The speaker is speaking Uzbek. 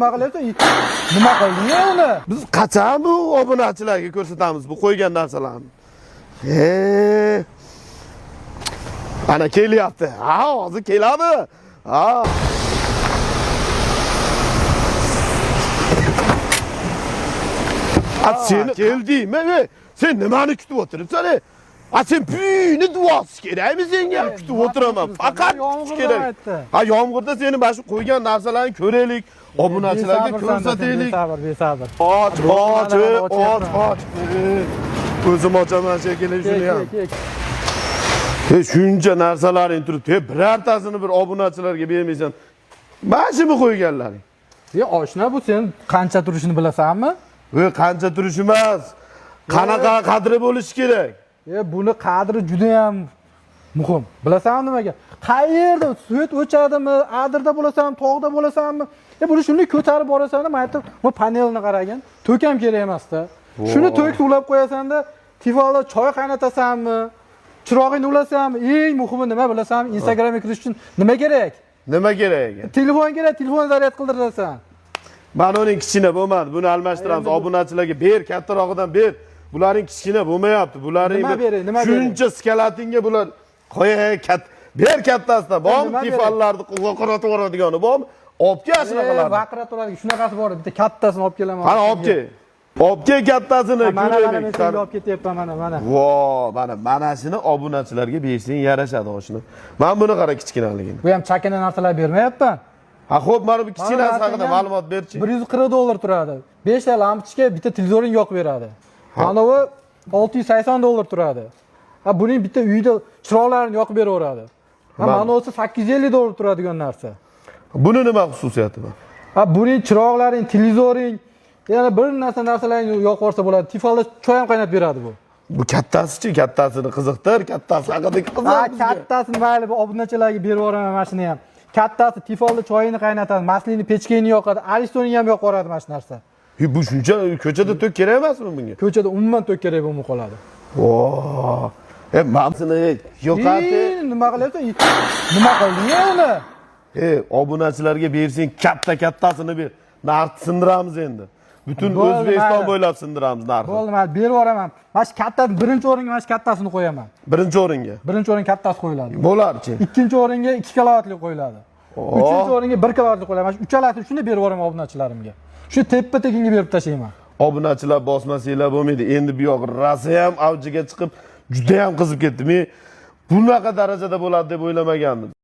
Nima qilyapsan? Nima qilding uni? Biz qachon bu obunachilarga ko'rsatamiz bu qo'ygan narsalarni? E. Ana kelyapti. Ha, hozir keladi. Ha. A seni keldingmi? E, sen nimani kutib o'tiribsan? E? A sen buyini duosi kerakmi senga? Kutib o'tiraman. Faqat kutish kerak. Aytdi. Ha, yomg'irda seni mana shu qo'ygan narsalarni ko'raylik, obunachilarga ko'rsataylik. Besabr, besabr. Och, och, Mana, och, ochyapman. och. O'zim ochaman shekilli shuni ham. Ke, ke, ke. E, shuncha narsalaring turibdi. E, birortasini bir obunachilarga bermaysan. Mana shuni qo'yganlaring. E, oshna, bu sen qancha turishini bilasanmi? E, qancha turishi emas. Qanaqa qadri bo'lishi kerak. E, buni qadri juda ham muhim. Bilasanmi nimaga? Qayerda svet o'chadimi, adirda bo'lasanmi, tog'da bo'lasanmi? E, buni shunday ko'tarib borasan, mana aytib, bu panelni qaragin. Tok ham kerak emasda. Shuni tokni ulab qo'yasan-da, tifalda choy qaynatasanmi? Chirog'ingni ulasanmi? Eng muhimi nima bilasanmi? Instagramga kirish uchun nima kerak? Nima kerak ekan? Telefon kerak, telefon zaryad qildirasan. Mana uning kichkina bo'lmadi. Buni almashtiramiz. Obunachilarga ber, kattarog'idan ber. Bularning kichkina bo'lmayapti. Bularning Nima beray, nima beray? Shuncha skeletingga bular qo'y kat ber kattasidan. Bormi Nima beray? tifallarni vaqratib yuboradigani bormi? Olib kel shunaqalarni. Vaqirab turadi. Shunaqasi bor, bitta kattasini olib kelaman. Qani olib kel. Olib kel kattasini. Mana, mana, men ko'raylik. senga olib ketyapman, mana, mana. Vo, mana mana shuni obunachilarga bersang yarashadi oshni. Mana buni qara kichkinaligini. Bu ham chakana narsalar bermayapman. Ha, xo'p, mana bu kichinasi Mana haqida ham ma'lumot berchi. 140 dollar turadi. 5 ta lampochka, bitta televizoring yoqib beradi. Mana bu 680 dollar turadi. Ha, buning bitta uyda chiroqlarini yoqib beraveradi. Ha, Mana. mana bo'lsa 850 dollar turadigan narsa. Buni nima xususiyati bor? Ha, buning chiroqlaring, televizoring, yana bir narsa narsalarni yoqib yuborsa bo'ladi. Tifalda choy ham qaynatib beradi bu. Bu kattasi-chi, kattasini qiziqtir, kattasi haqida qiziq. Ha, bizga. kattasini mayli, bu obunachilarga berib yuboraman mana shuni ham. Kattasi tifalda choyini qaynatadi, maslini pechkangni yoqadi, Aristonini ham yoqib yuboradi mana shu narsa. E, bu shuncha ko'chada tok kerak emasmi bunga? Ko'chada umuman tok kerak bo'lmay qoladi. Vo. E, mamsini yo'qati. Ey, nima qilyapsan? Nima qilding uni? E, obunachilarga bersang katta kattasini ber. Narxni sindiramiz endi. Butun Bo'ldi, O'zbekiston mayli. bo'ylab sindiramiz narxni. Bo'ldi, mayli, berib yuboraman. Mana shu kattasini birinchi o'ringa mana shu kattasini qo'yaman. Birinchi o'ringa. Birinchi o'rin kattasi qo'yiladi. Bo'larchi. Ikkinchi o'ringa 2 kilovatlik qo'yiladi. Oo. Uchinchi o'ringa 1 kilovatlik qo'yiladi. Mana shu uchalasini shuni berib yuboraman obunachilarimga. Shu teppa tekinga berib tashlayman. Obunachilar bosmasanglar bo'lmaydi. Endi bu yoq rosa ham avjiga chiqib, juda ham qizib ketdi. Men bunaqa darajada bo'ladi deb o'ylamagandim.